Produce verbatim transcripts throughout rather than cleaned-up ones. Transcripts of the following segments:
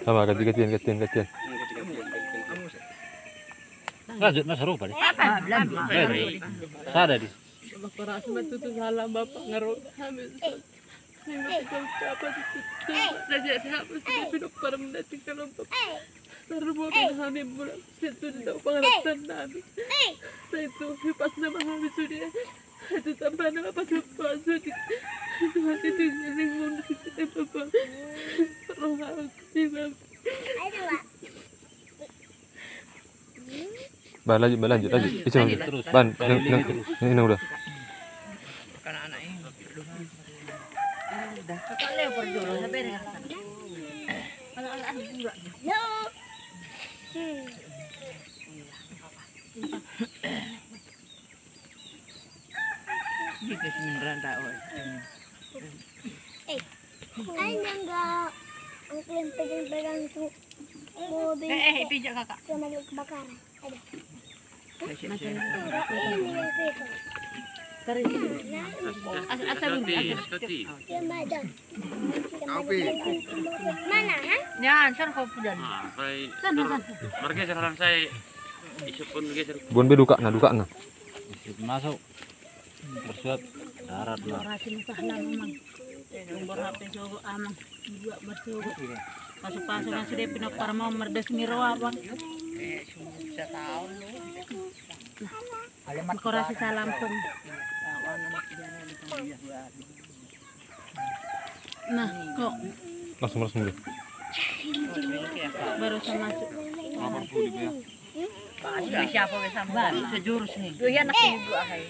Sama, ganti, gantian, gantian, gantian. Lanjut, Mas, rupa deh. Sada di. Bapak rasa betul tu salah bapak ngaro. Habis. Saya betul apa itu? Saya siapa sudah pindah parem nanti kalau bapak. Terus mau pindah hamil bulan. Saya tu tidak pengertian habis. Saya tu pas nama habis sudah. Itu tambah nama pas lepas sudah. Itu hati tu yang mau kita bapak. Roh aku tidak. Ba, lanjut, ba, lanjut, lanjut. Isi, lanjut. Terus. Ban, nang, nang, nang, nang, udah. Gitu sebenarnya tak, oh. Eh, ada nggak angklin pegang-pegang tuh mobil? Eh, eh, pijak kakak. Cuma di kebakaran. Ada. Ini yang pegang. As-, asal dulu, asal. Dia madam. Mana, ha? Jangan, sana kau pulang. Sana, sana. Marga jalan saya. Isuk pun geser. Bon be dukakna, dukakna. Isuk masuk. Bersuat darat lah. Rasi musah lah, Mang. Nomor H P sogo, Amang. Dua bersogo. Pasu-pasu nasi dia pinapar mau merdes miro, Abang. Nah, dekorasi salampung. Nah, kok. Langsung, langsung dulu. Baru sama masuk. Siapa be sama? Sejurus nih. Dua anak ini dua, hai.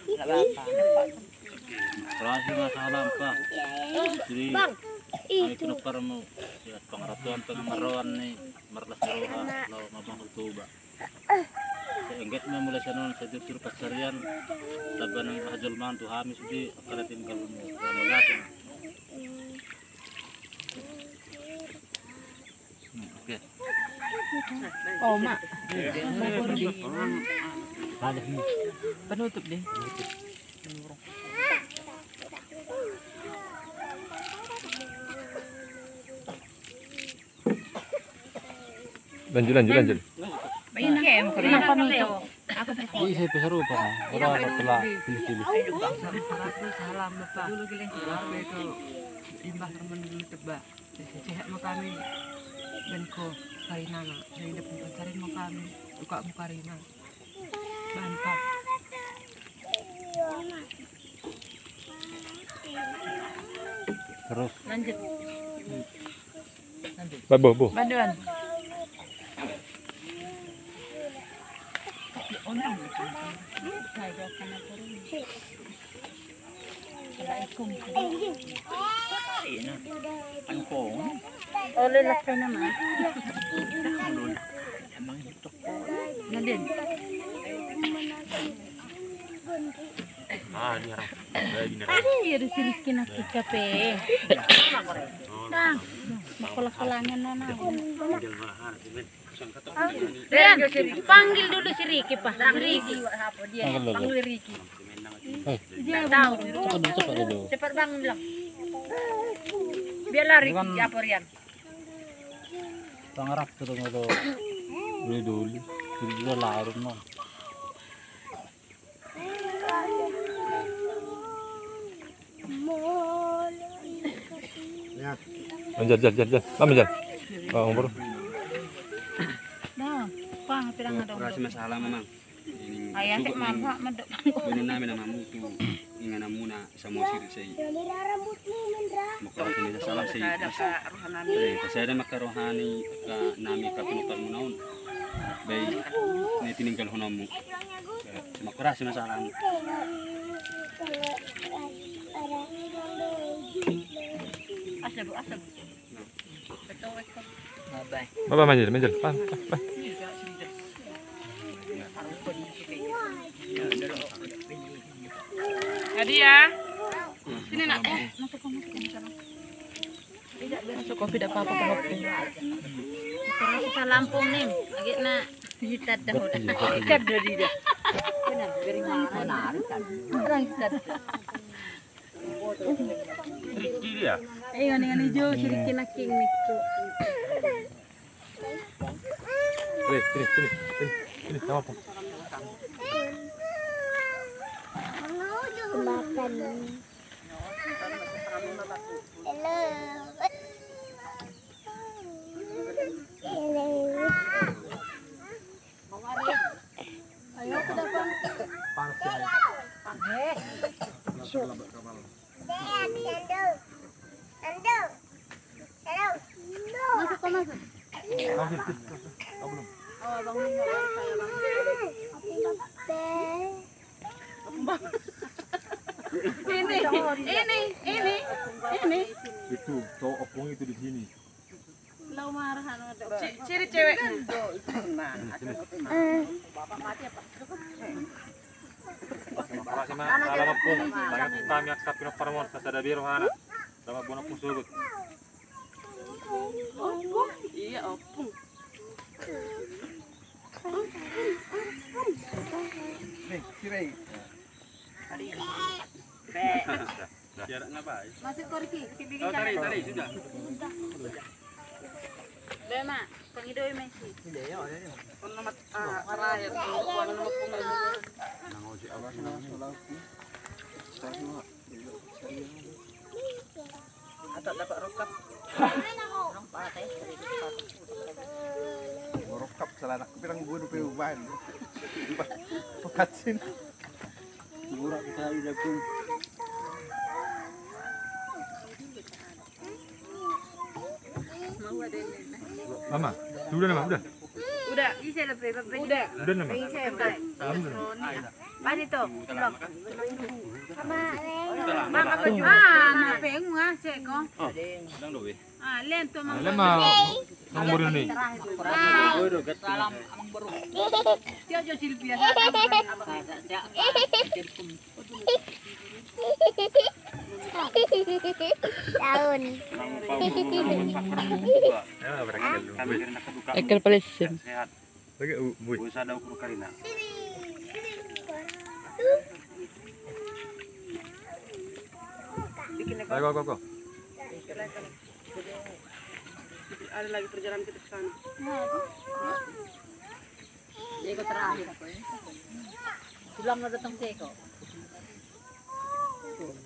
Nggak apa-apa. Terima kasih, Mas Alam, Pak. Jadi, Bang, itu. Ayo, kenapa kamu? Ya, pengertian, pengamarauan nih, merlas roha, lo ngomong hutuba. Engket ma mulai sian on, sai tutur pansarian, tamba nang hajolmaon tu hami sude, angka na tinggal. Oke. Oh, Mak. Penutup deh. Lanjut, lanjut, lanjut. Ini saya pesarupa. Orang apa telah pilih-pilih. Salam, Bapak. Dulu giling. Apa itu? Imbah teman dulu tebak. Sehat mau kami. Dan ko karinana. Dari depan pacarin mau kami. Buka mau karina. Mantap. Terus. Lanjut. Lanjut. Ba, bo, bo. Banduan. Oleh laksana ma. Emang itu. Nadin. Ah, ini orang. Ada si Riki na kita pe. Nah, makola-kolanya nona. Rian, panggil dulu si Riki, Pak. Si Riki. Panggil dulu. Panggil Riki. Eh. Dia tahu. Cepat dulu, cepat dulu. Cepat bangun, bilang. Biarlah Riki, apa Rian? Pangarap tu dong tu. Dulu, dulu. Dulu, dulu larut, no. Jal, jal, jal, jal. Lama, jal. Oh, umur. Nah, pang, pirang ada. Operasi masalah, Mamang. Ini ayah, cek mama, medok. Bener nami namamu tu. Ingananmuna. Samo siri sai. Makarohani salam sai. Eh, sada makarohani ka nami ka pinukarmuna on. Baik, ne tininggalhononmu. Makarasi ma salam. Asa bu, asa bu. Baba, manjil, manjil. Pan, pan, pan. Jadi ya. Sini nak. Masuk kopi dak apa-apa kopi. Terus kita lampung nih. Lagi nak. Kita dah udah. Kita dah di dah. Benar, dari mana? Orang kita. Riki dia. Eh, ngani-ngani jo, si Riki na king ni. Sini, sini, sini, sini, sini, sama aku. Makan. Hello. Hello. Ayo, kenapa? Panas ya. Eh. Masuk, kau masuk. Oh, belum. Oh, Bang Lino baru saya, Bang. Ini, ini, ini, ini. Itu, cowok opung itu di sini. Lau marah, anu, ada. Ce-, ciri cewek. Nah, ada. Makasih, Mak. Salam, Pung. Banyak kami akap pinoparmon, sasada biro, anak. Sama bona pung sogot. Opung. Iya, opung. Nih, sirai. Masuk, Korki. Oh, tarik, tarik, sudah. Bema, pengido Messi. Ini ya, ada nih. Pun nomor, ah, terakhir, pun nomor pun. Nang ojek apa sih namanya? Atau dapat rokap. Rokap celana pirang gua dupe ubahan. Pekatsin. Murah kita udah pun. Mama, sudah nama, udah. Udah. Udah nama. Mana itu? Mama, mana pengen ngasih kok? Ah, lento, Mang. Lema. Mang Boru ni. Salam, Amang Boru. Tio jo Silvia. Daun. Ekel palesem. Lagi, uh, bui. Bui sada ukur karina. Ayo, go, go, go. Ada lagi perjalanan kita ke sana. Jadi, kau terakhir apa ya? Tulang lo datang ke kau.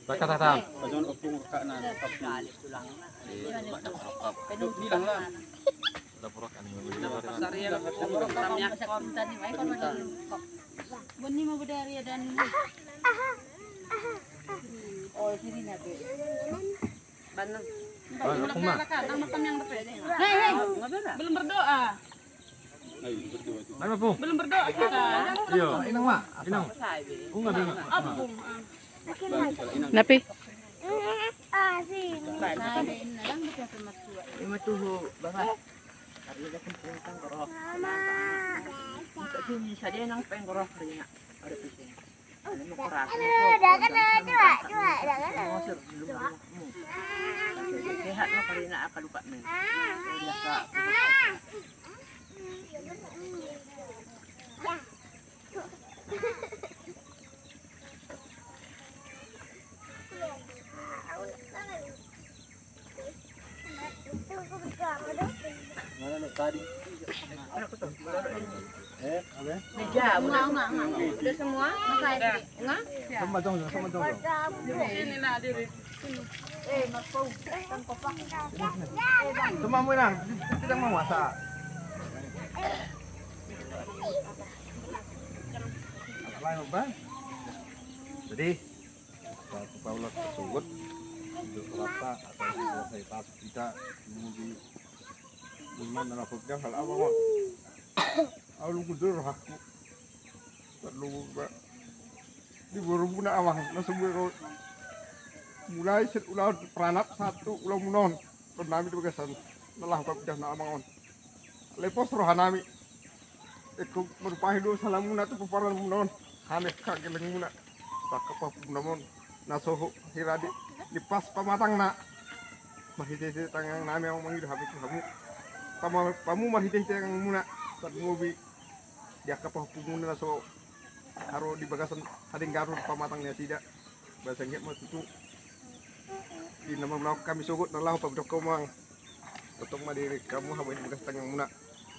Pakat, pakat. Pajangan opung kak na. Sekali tulang. Bilang lah. Dapur kan ini. Dapur pasar ya, dapur kami akon. Boni mau bedari ya dan. Oh, sini nabe. Banang. Banang, Pung, ma. Hei, hei. Belum berdoa. Mana, Pung? Belum berdoa kita. Iyo. Inang, ma. Inang. Pung, ma. Apa, Pung? Ah. Napi? Ima tuhu, Baba. Karena dia kan pengkoro. Mama. Untuk sini saja nang pengkoro karina. Ada pusing. Mana nak tadi? Eh, apa? Meja, udah. Udah semua? Masa es krim? Enggak? Sama dong, sama dong. Ini nak diri. Eh, mas kau, kan kopak. Cuma mau nang, kita mau masak. Apa, Bang? Jadi, Paulus tersebut untuk rata atau selesai tas kita menguji iman dan apa hal apa, Bang? Alu kudur hakku. Perlu, Bang. Di boru muna, Amang, na so boi ro. Mulai sian ulaon peranap sahat tu ulaon muna on. Ro nami di bagasan na laho papidah na, Amang, on. Lepos roha nami. Ingkon marupahi do salamuna tu pomparan muna on. Hami angka geleng muna. Angka pahompu muna on. Na so hira di, dipas pamatangna. Marhitehite tangan nami, Amang, mangido hami tu hamu. Pamu marhitehite tangan muna. Tarlumobi di angka pahompu muna na so ro di bagasan hadenggaron pamatang nasida. Basa anggiat ma tutu Di na mangulahon hami sogot na laho pamidahon hamu amang. Tongtong ma diiring hamu hamu di bagas tanganmuna.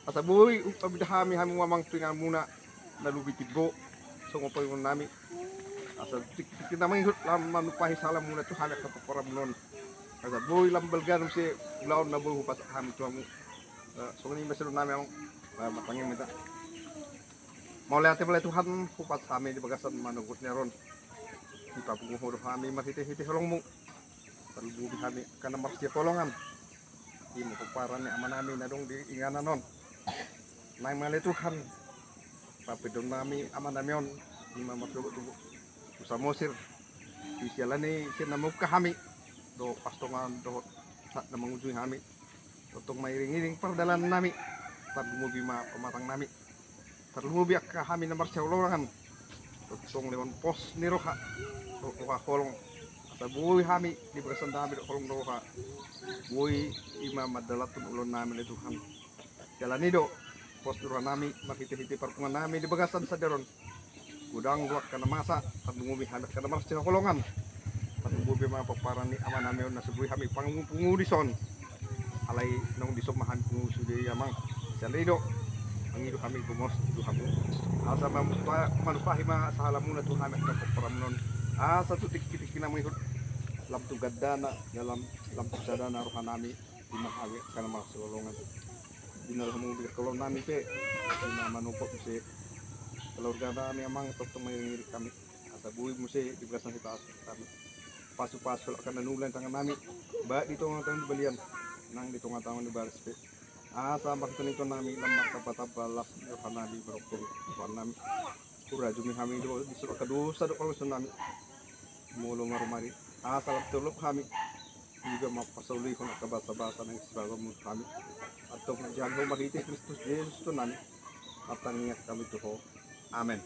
Asa boi paminda hami hamu amang tu inganmuna na lobi timbo. Songon paingonon nami. Asa tiktik na mangihut lam manumpahi salamuna tu hami angka pomparanmuna on. Asa boi lam balga muse ulaon na boi hupasahat hami tu hamu. Songon i ma sidohonon nami amang. Martangiang ma hita. Mauliate ma ale Tuhan hupasahat hami di bagasan manogot ni ari on. Dipapungu Ho do hami marhitehite holongmu. Tarlumobi hami angka na marsihaholongan. Ima pomparan ni amanami na adong di inganan on. Naeng ma ale Tuhan, papindaon nami amanami on, ima marsogot tu Samosir. Di siala ni sian na mamungka hami dohot pastongan dohot sahat na mangujungi hami. Tongtong ma iring-iring pardalanan nami. Tarlumobi ma pamatang nami. Tarlumobi angka hami na marsihaholongan. Tongtong lehon pos ni roha, roha holong. Asa boi hami di bagasan damei dohot holong ni roha. Boi ima mandalanhon ulaon nami ale Tuhan. Jala i do pos ni roha nami marhitehite parpunguan nami di bagasan sadari on. Godang do angka na masa, tarlumobi hami angka na marsihaholongan. Tarlumobi ma pomparan ni amanami on na so boi hami pungu-pungu dison. Alai naung dison ma hami pungu sude i amang. Siala i do mangido hami gomos tu hamu. Asa manumpahi ma sahalamuna tu hami angka pomparanmuna on. Asa tu tingki-tingki na mangihut lam tu gandana, lam tu sadana roha nami. Ima hami angka na marsihaholongan. Di na laho mangudurhon nami pe ima manompa muse keluarga nami amang tongtong mangiring-iring hami. Asa boi muse di bagasan hita hami pasu-pasu angka na niluluan tangan nami. Baik di tonga-tonga ni balian nang di tonga-tonga ni bagas pe. Asa marhite ni ito nami lam martamba-tamba las ni roha nami marhite Tuhan nami. Hurajumi hami do di surat angka dosa dohot pangalaosion nami. Molo marumari asa lam tolop hami. Iba ma pasaulihon angka basa-basa na sibagomut hami. Antong hujalo marhite Kristus Jesus Tuhan nami. Martangiang hami tu Ho. Amen.